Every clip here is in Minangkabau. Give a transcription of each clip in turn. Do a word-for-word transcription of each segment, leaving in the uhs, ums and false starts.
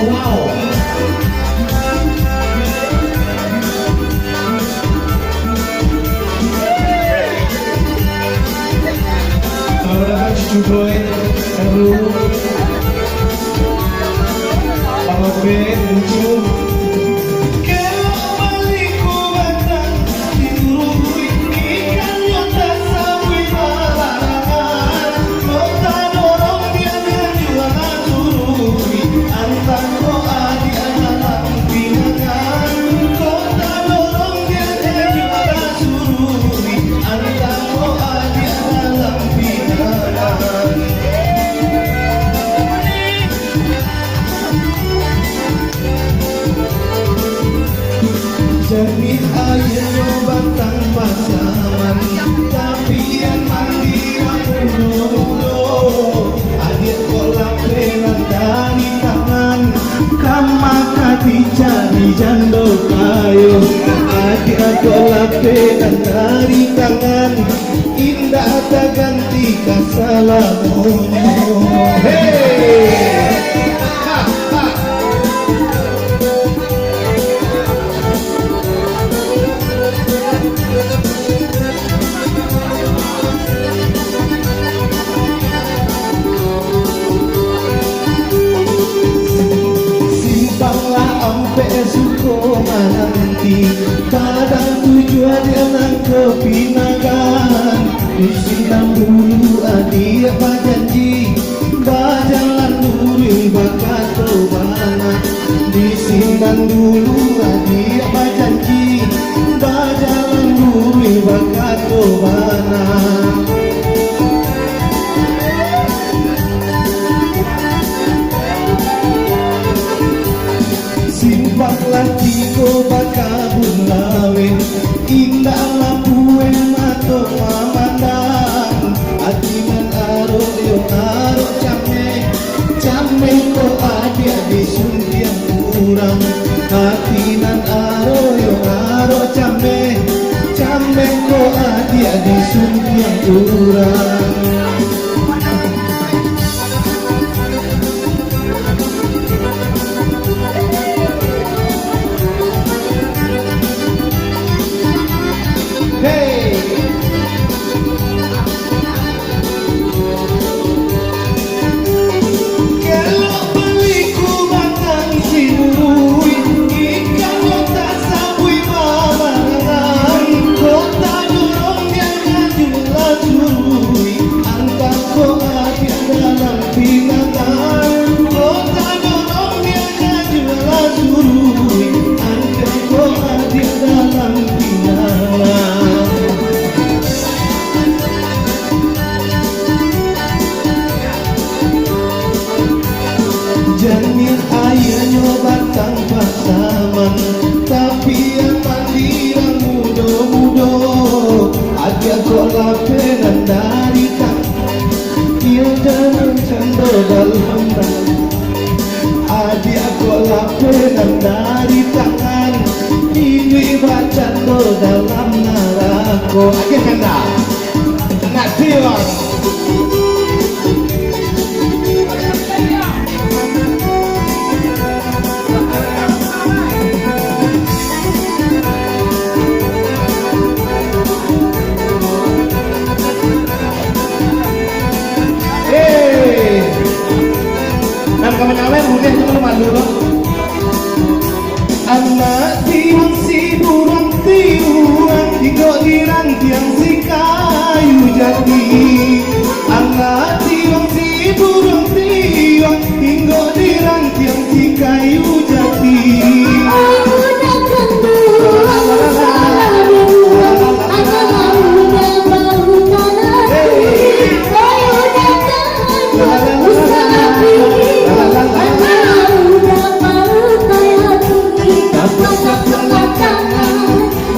Wow. Selamat datang, Cucu Boy, Heru, Abang Ope, Ucu. Janiah aianyo batang pasaman, tapi nan mandi mudo-mudo. Adiak kok lapeh nan dari tangan, kama ka dicari jando kayo. Adiak kok lapeh nan dari tangan, indak taganti ka salamonyo. Hei! Ha, ha. Simpang lah ampek suko mananti, padang tujuah di nan ka pinangan. Di sinan dulu adiak bajanji, bajalan luruih bakato bana. Di sinan dulu adiak bajanji, bajalan luruih bakato bana. Simpang lah tigo bakabun laweh, indak lah pueh mato mamandang. Ati nan arok yo arok cameh, cameh ko adiak disuntiang urang. Ati nan arok yo arok cameh, cameh ko adiak disuntiang urang. Hei! Kelok baliku batang sinuruih, ikan lo tasabuik babarangan, kota dorong dia maju lah suruih, antah ko adiak dalam pinangan, kota dorong dia maju lah suruih, antah ko adiak dalam pinangan. Janiah aianyo batang pasaman, tapi nan mandi mudo-mudo. Adiak kok lapeh nan dari tangan, iyo jangan cando dalam tangan. Adiak kok lapeh nan dari tangan, iduik bacando dalam narako. Agiah kanda. Nak tiwang. Eh, nan ka manyalai buliah tu malu lo. Anak tiwang si buruang tiwang, tinggo di rantiang si kayu jati. Anak tiwang si buruang tiwang, tinggo di rantiang si kayu jati.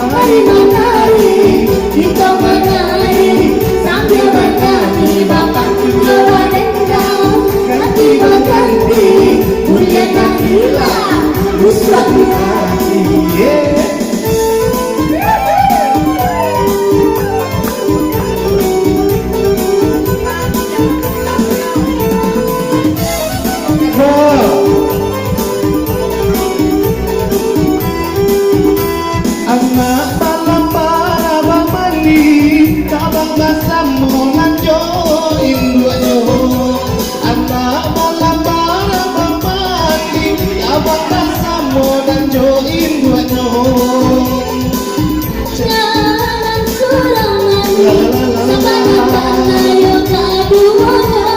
Mari manari, kito manari, sambia banyanyi, bapantu jo badendang, ganti baganti, buliah ka hilang, usah di hati, yeah. Basamo nan jo induaknyo, anak balambar bamandi, abang basamo nan jo induaknyo. Jalan surang mandi, sapadang tanah yo kaduonyo,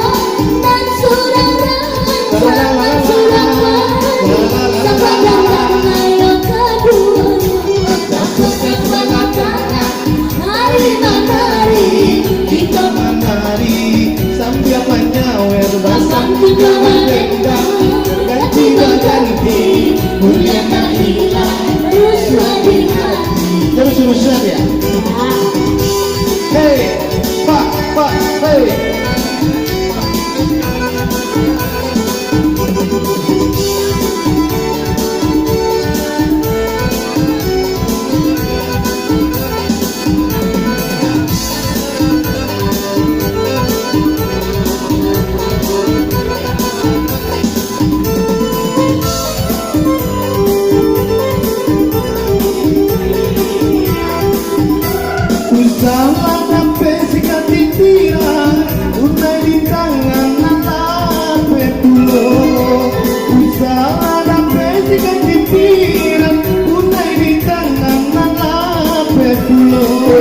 nan surang rancangan, nan surang mandi, sapadang tanah yo kaduonyo, dapek kabalakangan. Hari manari, kito manari, sambia manyawer, basam kito badendang, ganti baganti, buliah ka ilang, rusuah di hati. Terus rusuah ya? Hei, pak, pak, hei. Usahlah dapek sikat titiran, tunai di tangan nan lapeh pulo. Usahlah dapek sikat titiran, tunai di tangan nan lapeh pulo.